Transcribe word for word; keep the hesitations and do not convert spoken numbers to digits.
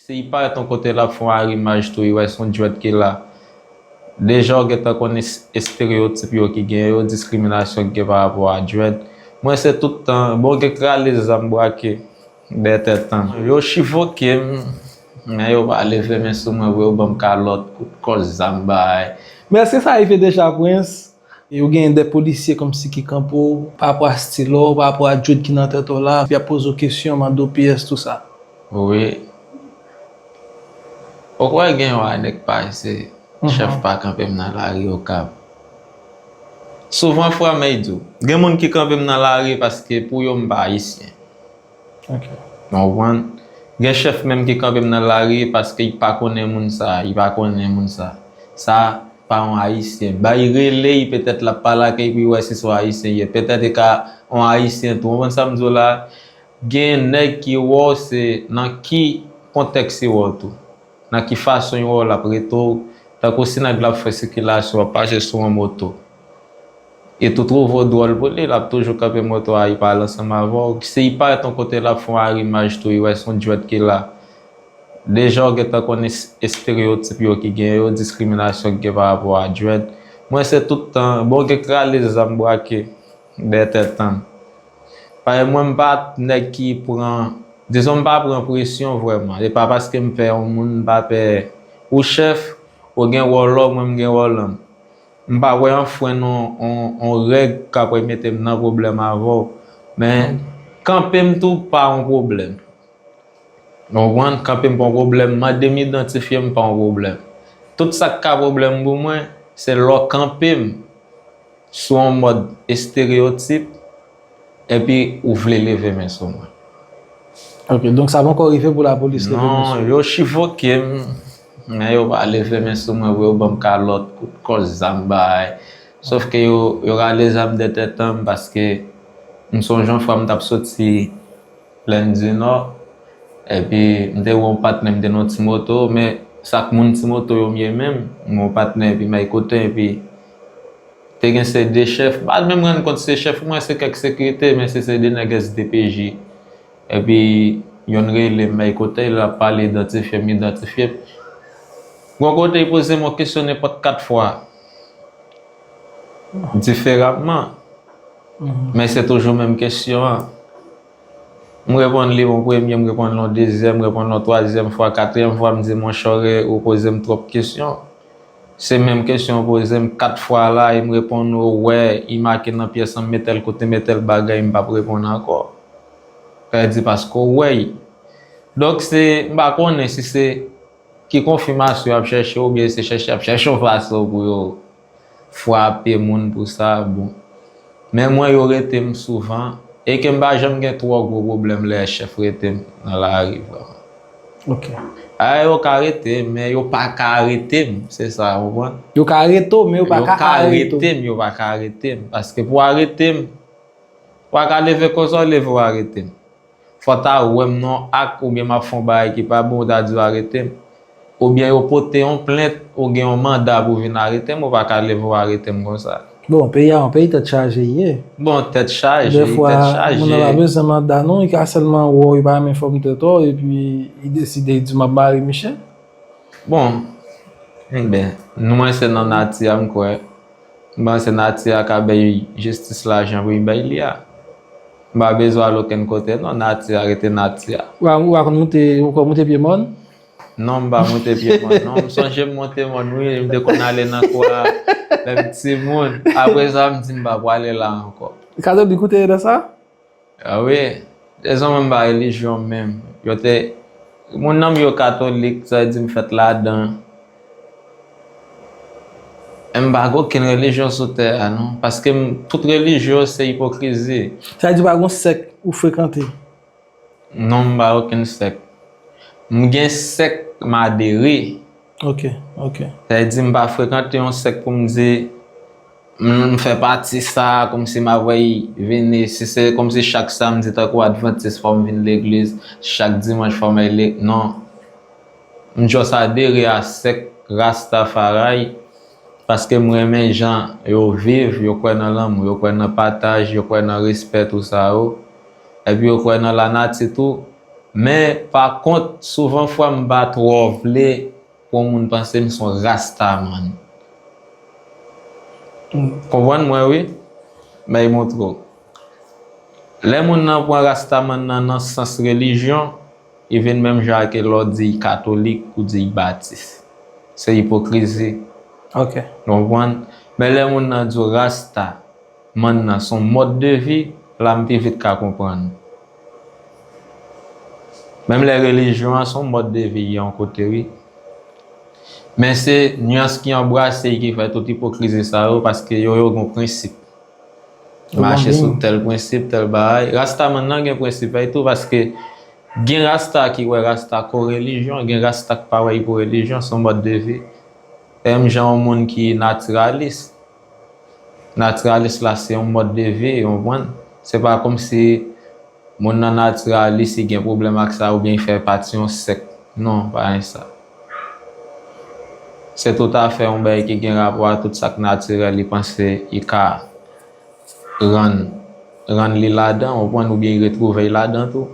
Si li parèt yon kote l ap fè yon arimaj tou, li wè se yon djwèt ki la. Deja w gentan konnen s- estereyotip yo ki gen yo, diskriminasyon ki gen pa rapò a djwèt. Mwen se tout tan, bon gen krale zam brake dèyè tèt an. Yo chivoke m, men yo pa leve men sou mwen pou yo ban m kalòt, kout kòz, zam bay. Men èske sa rive deja, Prince? E ou gen de polisye kòmsi ki kanpe w pa rapò a stil ou, pa rapò a djwèt ki nan tèt ou la, y ap poze w kesyon, mande w pyès, tou sa. Wi. Ou kwè gen yon ane k pase, chèf pa kanpe m nan lari Okap. Souvan fwa, men di w, gen moun ki kanpe m nan lari paske pou yo m pa ayisyen. Ok. Ou konprann? Gen chèf menm ki kanpe m nan lari paske li pa konnen moun sa, li pa konnen moun sa. Sa pa yon ayisyen. Bay rele, petèt l ap pale ak li pou l wè si se yon ayisyen li ye. Petèt e ka yon ayisyen tou. Ou konprann sa m di w la? Gen nèg ki wè w se nan ki kontèks li wè w tou. Nan ki fason yo wè w l ap rete w, tankou si nèg la ap fè sikilasyon, w ap pase sou yon moto. E tou twouve w dwòl pou li, l ap toujou kanpe moto a, li pale ansanm avè w. Si li parèt yon kote l ap fè yon arimaj tou, li wè se yon djwèt ki la. Deja w gentan konnen s- estereyotip yo ki gen yo, diskriminasyon ki gen pa rapò a djwèt. Mwen se tout tan, bon gen krale zam brake dèyè tèt an. Paske mwen m pa nèg ki pran, dizon m pa pran presyon vrèman. E pa paske m pè yon moun, m pa pè ou chèf, ou gen wòl ou, mwen m gen wòl an m. M pa wè anfwen yon, yon, yon règ k ap mete m nan pwoblèm avè w. Men, kanpe m tou pa yon pwoblèm. Ou konprann? Kanpe m pa yon pwoblèm. Mande m idantifye m pa yon pwoblèm. Tout sa k ka pwoblèm pou mwen, se lè w kanpe m sou yon mòd estereyotip, epi ou vle leve men sou mwen. Ok, donk sa poko rive pou lapolis leve men sou ou? Non, yo chivoke m, men yo pa leve men sou mwen pou yo ban m kalòt, kout kòz, zam bay. Sòf ke yo, yo rale zam dèyè tèt an m paske m sonje yon fwa m t ap soti Plèn di Nò, epi m te wè yon patnè m te nan yon ti moto, men sa k moun ti moto yo m ye menm, m wè yon patnè epi m al kote epi te gen se de chèf, m pa t menm rann kont se chèf mwen, se kèk sekirite, men se, se de nèg S D P J. Epi yonn rele m bay kote l, l ap pale, idantifye m, idantifye m. Gon kote, li poze m yon kesyon nenpòt kat fwa, diferaman. Men se toujou menm kesyon an. M reponn li yon premye, m reponn li yon dezyèm, m reponn li yon twazyèm fwa, katriyèm fwa, m di, monchè, ou poze m twòp kesyon. Se menm kesyon ou poze m kat fwa la, e m reponn ou, wè, li make nan pyès lan, m met tèl kote, met tèl bagay, m p ap reponn ankò. Sa vle di paske w wè l. Donk, se, m pa konnen si se ki konfimasyon y ap chèche, oubyen se chèche, y ap chèche yon fason pou yo frape moun pou sa, bon. Men mwen, yo rete m souvan, e ke m pa janm gen twò gwo pwoblèm lè chèf rete m nan lari, vrèman. Ok. A, yo ka rete m, men yo pa ka arete m, se sa, ou konprann? Yo ka arete w, men yo pa ka arete w. Yo ka arete m, yo pa ka arete m, paske pou arete m, w pa ka leve konsa, w leve w arete m. Fò w ta wè m nan yon ak oubyen m ap fè yon bagay ki pa bon, w ta di w arete m. Oubyen yo pote yon plent, ou gen yon manda pou vin arete m, ou pa ka leve w arete m konsa. Bon, peyi a yon peyi tèt chaje ye. Bon, tèt chaje, tèt chaje. Dèfwa, moun nan pa bezwen manda non, li ka sèlman wè w, li pa renmen fòm tèt ou, epi li deside di m ap mare Michel. Bon, enben, nou mwen se nan nati a m kwè. M panse nati a ka bay jistis lajan pou l bay li a. M pa bezwen al okenn kote non, nati a rete nati a. Ou pa, ou pa konn moute, ou konn moute pye mòn? Non, m pa moute pye mòn non. M sonje m moute mòn, wi, m te konn ale nan kwa lè m timoun. Apre sa, m di m pa pwale la ankò. Katolik ou te ye nan sa? A wi, rezon mwen m pa relijyon menm. Yo te, moun nan m yo katolik, sa vle di m fèt ladan. M pa gen okenn relijyon sou tè a non, paske m, tout relijyon se ipokrizi. Sa vle di pa gen sèk ou frekante? Non, m pa okenn sèk. M gen sèk m adere. Ok, ok. Sa vle di m pa frekante yon sèk pou m di m, m fè pati sa, kòmsi m ap wè y vini, si se kòmsi chak samdi tankou advantis fò m vin legliz, chak dimanch fò m al legliz, non. M just adere a sèk Rastafari, paske m renmen jan yo viv, yo kwè nan lanmou, yo kwè nan pataj, yo kwè nan respè, tou sa yo. Epi yo kwè nan lanati tou. Men, pa kont, souvan fwa m pa twò vle pou yon moun panse m se yon rastaman. Konprann mwen, wi? Bay montre w. Lè moun nan pran rastaman nan nan sans relijyon, li vin menm jan ak lè w di l katolik ou di l batis. Se ipokrizi. Ok. Ou konprann? Men lè moun nan di w rasta, man nan se yon mòd de vi, la m pi vit ka konprann. Menm lè relijyon an se yon mòd de vi, yon kote wi. Men se nyans ki anbrase ki fè tout ipokrizi sa yo, paske yo, yo gen prensip. Mache sou tèl prensip, tèl bagay. Rastaman nan gen prensip ay tou, paske gen rasta ki wè rasta kon relijyon, gen rasta ki pa wè l kon relijyon, se yon mòd de vi. Menm jan yon moun ki natiralis. Natiralis la se yon mòd de vi, ou konprann? Se pa kòmsi moun nan natiralis, li gen pwoblèm ak sa oubyen li fè pati yon sèk. Non, pa gen sa. Se toutafè yon bagay ki gen rapò a tout sa k natirèl, li panse li ka rann, rann li ladan, ou konprann, oubyen li retwouve l ladan tou.